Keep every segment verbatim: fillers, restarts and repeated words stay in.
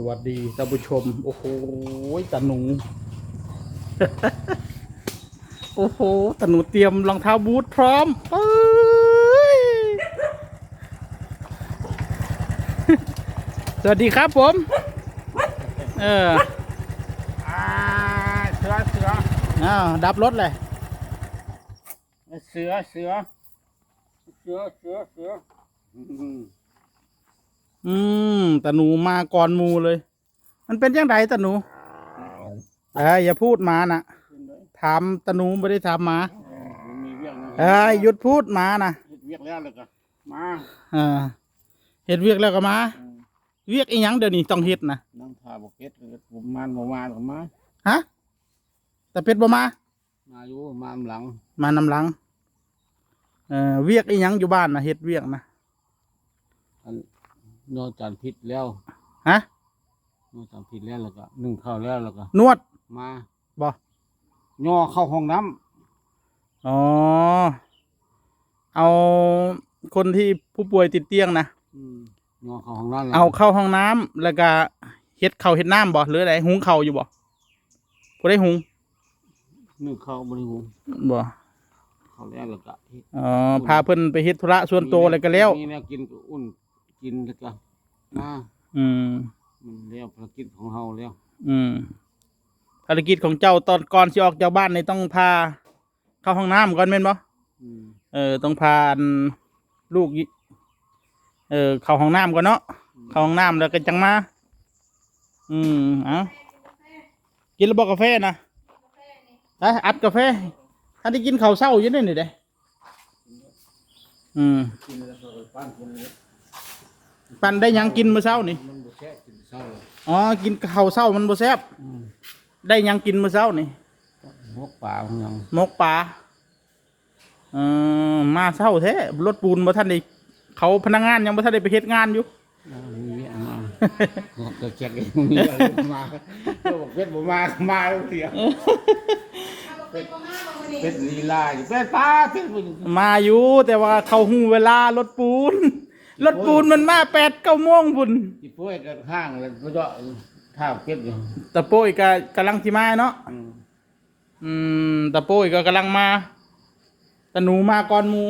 สวัสดีท่านผู้ชม โอ้โห ตาหนู โอ้โห ตาหนูเตรียมรองเท้าบูทพร้อม เอ้ย สวัสดีครับผม เออ อ่า เสือ เสือ อ้าว ดับรถเลย เสือ เสือ เสือ เสือ เสือ อืม อืม ตาหนูมาก่อนหมู่เลย มันเป็นจั่งใดตาหนู เอ้ย อย่าพูดหมานะ ถามตาหนู บ่ได้ถามหมา มีเวียกนะ เอ้ย หยุดพูดหมานะ เฮ็ดเวียกแล้วแล้วก็มา เออ เฮ็ดเวียกแล้วก็มา อืม เวียกอีหยังเดี๋ยวนี้ต้องเฮ็ดนะ นั่งท่าบ่เฮ็ดเลย ผมมานบ่มาก็มา ฮะ ตาเป็ดบ่มา มาอยู่ มานำหลัง มานำหลัง เอ่อ เวียกอีหยังอยู่บ้านนะ เฮ็ดเวียกนะ อัน นอกจากผิดแล้ว ฮะ นอกจากผิดแล้ว แล้วก็นึ่งข้าวแล้ว แล้วก็ นวด มา บ่ ย่อเข้าห้องน้ำ อ๋อ เอาคนที่ผู้ป่วยติดเตียงนะ อืม ย่อเข้าห้องน้ำ เอาเข้าห้องน้ำ แล้วก็เฮ็ดข้าวเฮ็ดน้ำบ่ หรือได หุงข้าวอยู่บ่ ผู้ใดหุง นึ่งข้าวบ่ได้หุง บ่ ข้าวแล้ว แล้วก็เฮ็ด อ๋อ พาเพิ่นไปเฮ็ดธุระส่วนตัวแล้วก็แล้ว มีแนวกินก็อุ่นกินแล้วก็มา อืม มันแล้วภารกิจของเฮาแล้ว อืม ภารกิจของเจ้าตอนก่อนสิออกจากบ้านนี่ต้องพาเข้าห้องน้ำก่อนแม่นบ่ อืม เออ ต้องพาอันลูกยิ เออ เข้าห้องน้ำก่อนเนาะ อืม เข้าห้องน้ำแล้วก็จั่งมา อืม เอา กินแล้วบ่กาแฟนะ ไป อัดกาแฟ ถ้าได้กินข้าวเช้าอยู่นี่นี่เด้ อืม กินแล้วก็ไปปั้นกินเลย ปั้นได้หยังกินมื้อเช้านี่ มันบ่แซ่บกินเช้าเลย อ๋อ กินข้าวเช้ามันบ่แซ่บ อืม ได้หยังกินมื้อเช้านี่ หมกปลาหยัง หมกปลา เออ มาเช้าแท้ รถปูนบ่ทันได้ เขาพนักงานยังบ่ทันได้ไปเฮ็ดงานอยู่ อ่า มีเวียกมา ก็แจ็คเองมีเวียกมา เจ้าบอกเพชรบ่มา มาเสีย เพชรลีลาอยู่ เพชรปาเพชรบุญ มาอยู่ แต่ว่าเขาฮู้เวลารถปูน รถปูนมันมาแปดเก้าโมงพุ้น สิป่วยกันห้างแล้วบ่เจาะ ท่าเพชรอยู่ ตาโป้ยก็กำลังสิมาเนาะ อืม อืม ตาโป้ยก็กำลังมา ตาหนูมาก่อนหมู่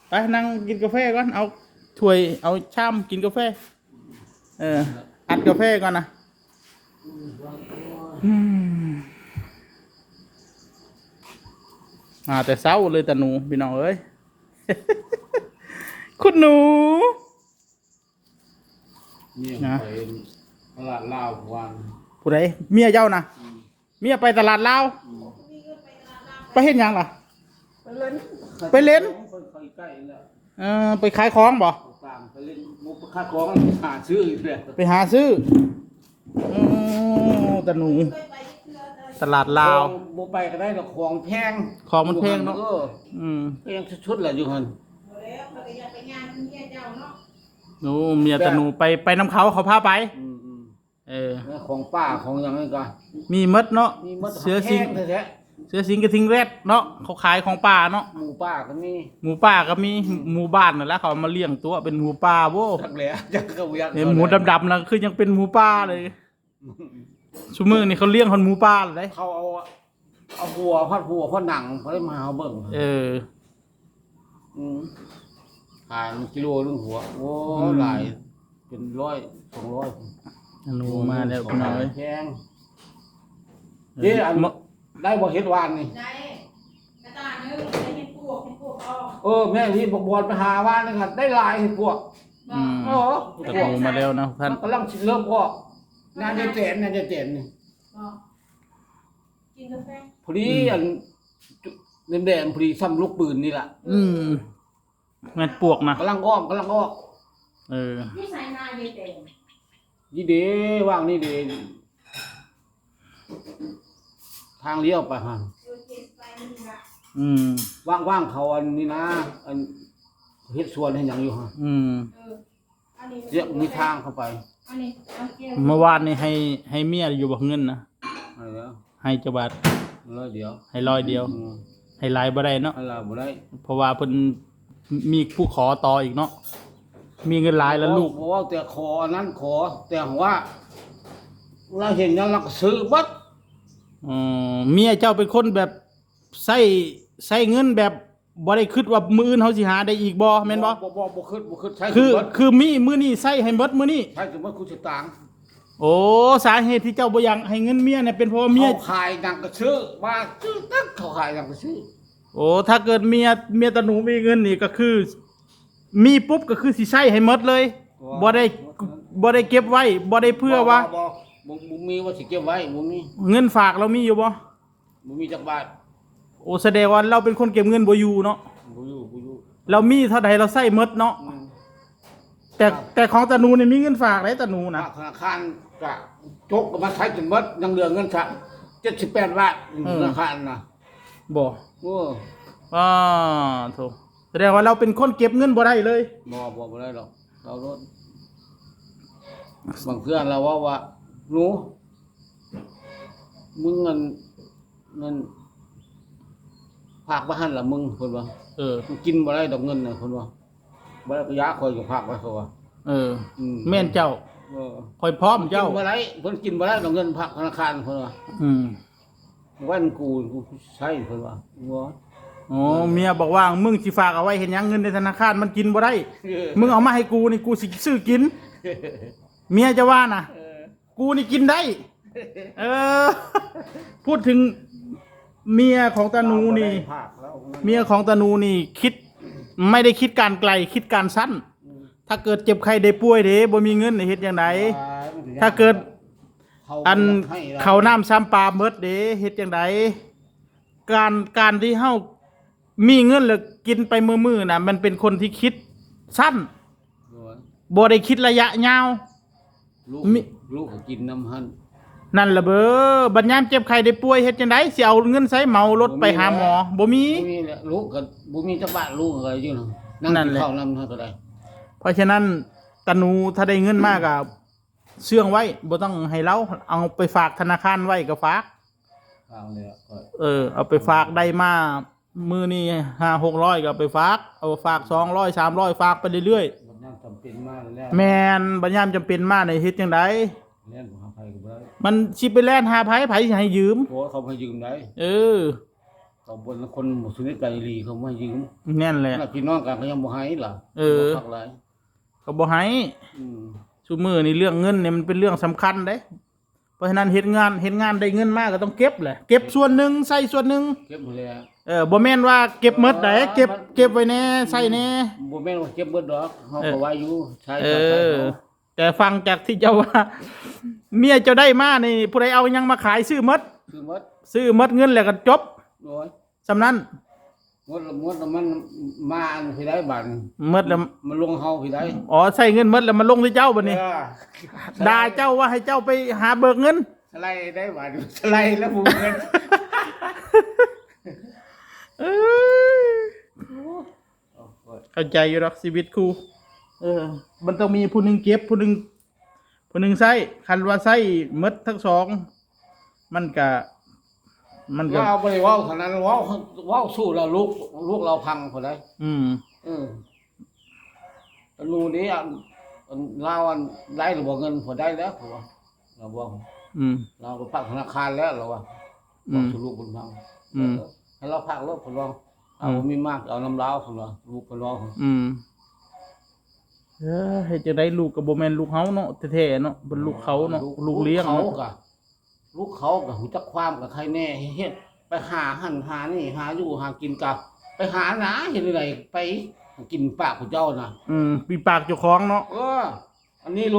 ไปนั่งกินกาแฟก่อน เอาถ้วย เอาชามกินกาแฟ เออ อัดกาแฟก่อนนะ อืม มาแต่เช้าเลยตาหนู พี่น้องเอ้ย คุณหนู เนี่ย นะ ไปตลาดลาววาน ผู้ใด เมียเจ้านะ อืม เมียไปตลาดลาว อืม ไปเฮ็ดหยังล่ะ ไปเล่น ไปเล่น ไปใกล้ๆแล้ว เออ ไปขายของบ่ ต่างไปเล่น บ่ไปขายของ หาซื้ออีกแล้ว ไปหาซื้อ โอ้ ตาหนู ตลาดลาว ของบ่ไปก็ได้ดอก ของแพง ของมันแพงเนาะ เออ อืม แพงสุดๆแหละอยู่หั่น บ่แล้ว ข้อยก็อยากไปย่างนำเมียเจ้าเนาะ โอ้ เมียตาหนูไป ไปนำเขา เขาพาไป อืม อืม เออ แล้วของป่าของหยังนี่ก็ มีหมดเนาะ มีหมด เสือสิงห์ แพงแท้ๆ เสือสิงห์กระทิงแรดเนาะ เขาขายของป่าเนาะ หมูป่าก็มี หมูป่าก็มี หมูบ้านนั่นแหละ เขาเอามาเลี้ยงตัวเป็นหมูป่าโว้ จักแหละ จักก็บ่อยาก เนี่ย หมูดำๆนะ คือยังเป็นหมูป่าเลย ซุมื้อนี่เขาเลี้ยงฮอดหมูป่าเลยเด้ เขาเอา เอาหัว ฮอดหัว ฮอดหนัง เขาเลยมาหาเบิ่ง เออ อืม ขายกิโลหนึ่งหัว โอ้ อืม หลาย เป็นร้อย สองร้อย อนุมาแล้วพี่น้องเอ้ย แพง เออ เด้ อัน มะ ได้บ่เห็ดหวานนี่ ได้ กระต่ายเด้อ ได้เห็ดปวก เห็ดปวกออก เออ แม่ที่บอกบอลไปหาหวานนี่ครับ ได้หลายเห็ดปวก อืม เออ ตะปูมาแล้วนะท่าน มันกำลังสิเริ่มออก น่าจะแตน น่าจะแตนนี่ บอก กินกาแฟ พอดี อืม อัน แดงๆ พอดีซ้ำลูกปืนนี่ล่ะ อืม แม่นปวกนะ กำลังออก กำลังออก เออ อยู่ไสนายายแตน นี่เด้ ว่างนี่เด้ ทางเลี้ยวไปหั่น เออ เก็บไปนี่ล่ะ อืม ว่างๆ เขาอันนี้นะ อัน เฮ็ดสวนเฮ็ดหยังอยู่หั่น อืม เออ อันนี้ เรียกมีทางเข้าไป อันนี้เอาแก้ว เมื่อวานนี่ให้ ให้เมียอยู่บ่เงินนะ ให้แล้ว ให้จักบาท ร้อยเดียว ให้ร้อยเดียว อืม ให้หลายบ่ได้เนาะ ให้หลายบ่ได้ เพราะว่าเพิ่นมีผู้ขอต่ออีกเนาะ มีเงินหลายแล้วลูก บ่เว้าแต่ขออันนั้นขอ แต่ว่า เราเห็นหยังเราก็ซื้อเบิด อืม เมียเจ้าเป็นคนแบบใช้ ใช้เงินแบบบ่ได้คิดว่ามื้ออื่นเฮาสิหาได้อีกบ่ แม่นบ่ บ่ บ่ บ่ บ่คิด บ่คิด ใช้ คือ เบิด คือมีมื้อนี้ใช้ให้เบิดมื้อนี้ ใช้จนเบิดคู่สตางค์ โอ้ สาเหตุที่เจ้าบ่อยากให้เงินเมียเนี่ยเป็นเพราะว่าเมีย เขาขายหยังก็ซื้อ มาซื้อตัก เขาขายหยังก็ซื้อ โอ้ ถ้าเกิดเมีย เมียตาหนูมีเงินนี่ก็คือ มีปุ๊บก็คือสิใช้ให้หมดเลย ว้าว บ่ได้ บ่ได้เก็บไว้ บ่ได้เผื่อว่า บ่ บ่ บ่ บ่ บ่มีว่าสิเก็บไว้ บ่มี เงินฝากเรามีอยู่บ่ บ่มีจักบาท โอ้ แสดงว่าเราเป็นคนเก็บเงินบ่อยู่เนาะ บ่อยู่ บ่อยู่ เรามีเท่าใดเราใช้หมดเนาะ อืม แต่ แต่ของตาหนูนี่มีเงินฝากได้ตาหนูนะ ฝากธนาคารก็จกก็มาใช้จนหมด ยังเหลือเงินสักเจ็ดสิบแปดบาท เออ ธนาคารนะ บ่ โอ้ อ่า โถ แสดงว่าเราเป็นคนเก็บเงินบ่ได้เลย บ่ บ่ บ่ได้ดอก เราโลด บางเทื่อเราเว้าว่า หนู มึงอัน นั่น ฝากไว้หั่นล่ะมึง เพิ่นว่า เออ มึงกินบ่ได้ดอกเงินน่ะ เพิ่นว่า บ่ได้ก็ยาข่อยก็ฝากไว้ เขาว่า เออ อืม แม่นเจ้า เออ ข่อยพร้อมเจ้า กินบ่ได้ เพิ่นกินบ่ได้ดอกเงินฝากธนาคาร เพิ่นว่า อืม วันกู กูใช้ เพิ่นว่า บ่ อ๋อ เมียบอกว่า มึงสิฝากเอาไว้เฮ็ดหยัง เงินในธนาคารมันกินบ่ได้ เออ มึงเอามาให้กูนี่ กูสิซื้อกิน เมียจะว่านะ เออ กูนี่กินได้ เออ พูดถึงเมียของตาหนูนี่ บ่ได้ฝากแล้ว เมียของตาหนูนี่คิด ไม่ได้คิดการไกล คิดการสั้น อืม ถ้าเกิดเจ็บไข้ได้ป่วยเด้ บ่มีเงินนี่เฮ็ดจั่งใด ว้าย ถ้าเกิด เขา อัน ให้เรา ข้าวน้ำซ้ำปลาหมดเด้ เฮ็ดจั่งใด การ การที่เฮามีเงินแล้วกินไปมื้อๆน่ะ มันเป็นคนที่คิดสั้น โอ้ย บ่ได้คิดระยะยาว ลูก มี ลูกก็กินนำหั่น นั่นล่ะเบ้อ บัดยามเจ็บไข้ได้ป่วยเฮ็ดจั่งใด สิเอาเงินไสเหมารถไปหาหมอ บ่มี บ่มีแหละ ลูกก็บ่มีจักบาท ลูกก็อยู่นั่น นั่ง นั่น กิน แหละ ข้าวนำเฮาก็ได้ เพราะฉะนั้นตาหนูถ้าได้เงินมาก็เชื่องไว้ บ่ต้องให้เลา เอาไปฝากธนาคารไว้ก็ฝาก ฝากเลยอะ เออ เอาไปฝากได้มา มื้อนี้ห้าหกร้อยก็เอาไปฝาก เอาฝากสองร้อย สามร้อย ฝากไปเรื่อยๆ บัดยามจำเป็นมาแล้ว แม่น บัดยามจำเป็นมานี่เฮ็ดจั่งใด แล่นหาไผก็บ่ได้ มันสิไปแล่นหาไผ ไผสิให้ยืม โอ้ย เขาบ่ให้ยืมได้ เออ เขาบ่ คนบ่สนิทกันอีหลี เขาบ่ให้ยืม แน่นแหละ ญาติพี่น้องกันเขายังบ่ให้ล่ะ เออ บ่คักหลาย เขาบ่ให้ อืม ซุมื้อนี้เรื่องเงินเนี่ยมันเป็นเรื่องสำคัญเด้ เพราะฉะนั้นเฮ็ดงาน เฮ็ดงานได้เงินมาก็ต้องเก็บแหละ เก็บส่วนหนึ่งใช้ส่วนหนึ่ง เก็บหมดเลยอะ เออ บ่แม่นว่าเก็บหมดใด เออ เก็บ มัน เก็บไว้แน่ ใช้แน่ บ่แม่นว่าเก็บหมดดอก เฮา เออ ก็ว่าอยู่ ใช้ เออ ใช้ แต่ฟังจากที่เจ้าว่า เมียเจ้าได้มานี่ ผู้ใดเอาหยังมาขายซื้อหมด ซื้อหมด ซื้อหมดเงินแล้วก็จบ โอ้ย ส่ำนั้น หมดละ หมดละ มันมาอันที่ได้บาดนี่ หมดละ มันลงเฮาที่ได้ อ๋อ ใช้เงินหมดแล้วมาลงที่เจ้าบัดนี้ เออ ด่าเจ้าว่าให้เจ้าไปหาเบิกเงิน สไลด์ได้บาดนี่ สไลด์แล้วผมเงิน เอ้ย เข้าใจอยู่ดอกชีวิตครู เออ มันต้องมีผู้หนึ่งเก็บ ผู้หนึ่ง ผู้หนึ่งใช้ คันว่าใช้หมดทั้งสอง มันก็ มันก็ ว่าบ่ได้เว้าขนาดนั้น เว้า เว้าสู้แล้วลูก ลูกเราพังพุ้นใด อืม เออ ตาหนูนี่ อัน อันลาวอันได้หรือบ่เงินพุ้นใดแล้ว เขาว่า เราบอก อืม เราไปฝากธนาคารแล้ว เราว่า อืม บอกสู่ลูกพุ้นพัง อืม เออ ให้เราฝากโลดพุ้นว่า เอา อืม บ่มีมาก เอานำลาวพุ้นว่า ลูกพุ้นว่า อืม เออ เฮ็ดจั่งใด ลูกก็บ่แม่นลูกเฮาเนาะ แท้ๆเนาะ เป็นลูกเขาเนาะ ลูก ลูกเลี้ยง ลูกเขา เนาะ กะ ลูกเขากะฮู้จักความกะใครแน่ เฮ็ด ไปหาหั่นหานี่ หาอยู่หากินกะ ไปหาหนา เฮ็ดจั่งใด ไปกินปากผู้เจ้านะ อืม ปีปากเจ้าของเนาะ เออ อันนี้โล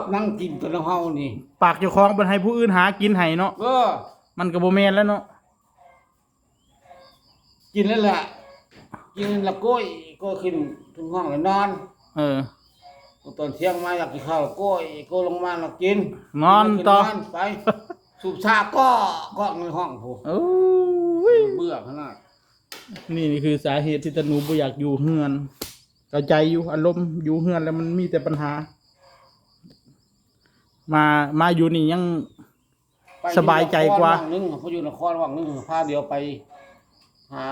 ดนั่งกินกันนำเฮานี่ ปากเจ้าของเป็นให้ผู้อื่นหากินให้เนาะ เออ มันก็บ่แม่นแล้วเนาะ กินแล้วแหละ กินแล้วโก้ย โก้ยขึ้นถึงห้องแล้วนอน เออ ตอนเที่ยงมาอยากกินข้าว โก้ย โก้ยลงมาแล้วกิน นอนต่อ กินแล้วนอนไป สูบชาก็ ก็ในห้องพุ้น โอ้ย เบื่อขนาด นี่ นี่คือสาเหตุที่ตาหนูบ่อยากอยู่เฮือน เข้าใจอยู่ อารมณ์อยู่เฮือนแล้วมันมีแต่ปัญหา มา มาอยู่นี่ยัง ไป สบายใจกว่า อยู่นครวังหนึ่ง พออยู่นครวังหนึ่ง พาเดียวไป หา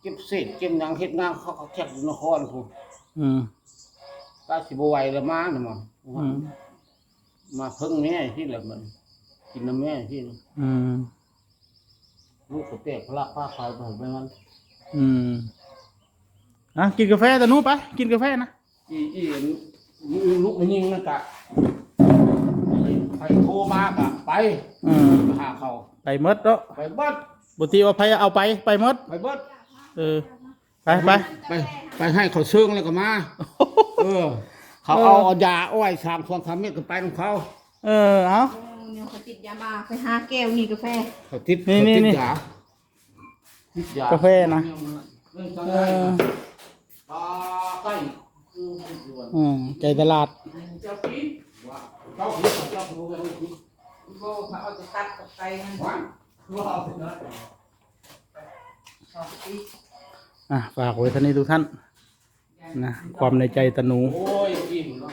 เก็บเศษเก็บหยังเฮ็ดงานเขา เขาแขกอยู่นครพุ้น อืม ก็สิบ่ไหวแล้วมาน่ะหมอ อืม มาเพิ่งแม่ที่แหละมัน กินน้ำแม่ที่ อืม ลูกก็แตกพละผ้าขาวไปไปมัน อืม อ่ะ กินกาแฟตาหนูไป กินกาแฟนะ อีอีลูกมันยิงนั่นกะ ไปโทรมากะไป อืม หาเขา ไปหมดเนาะ ไปเบิด บ่ติว่าไผเอาไป ไปหมด ไปเบิด เออ ไปไป ไป ไปให้เขาเซิงแล้วก็มา เออ เขาเอา เออ เอายาอ้อยสามสองสามเม็ดก็ไปของเขา เออ เอา โอ้เนี่ยเขาติดยาบ้า ไปหาแก้วนี่กาแฟ เขาติด นี่ เขาติด นี่ ยา ติดยากาแฟนะ เรื่องจัง เอ ไร อ ปลาไก่ อืม ใจตลาด เจ้ากิน ว่าเจ้ากิน เจ้ากิน โบเขาเอาจะตัดกับไก่มัน ว่าว่าเอาไปนะ สองปี อ่ะ ฝากไว้เท่านี้ทุกท่าน นะ ความในใจตาหนู โอ้ย อิ่มเนาะ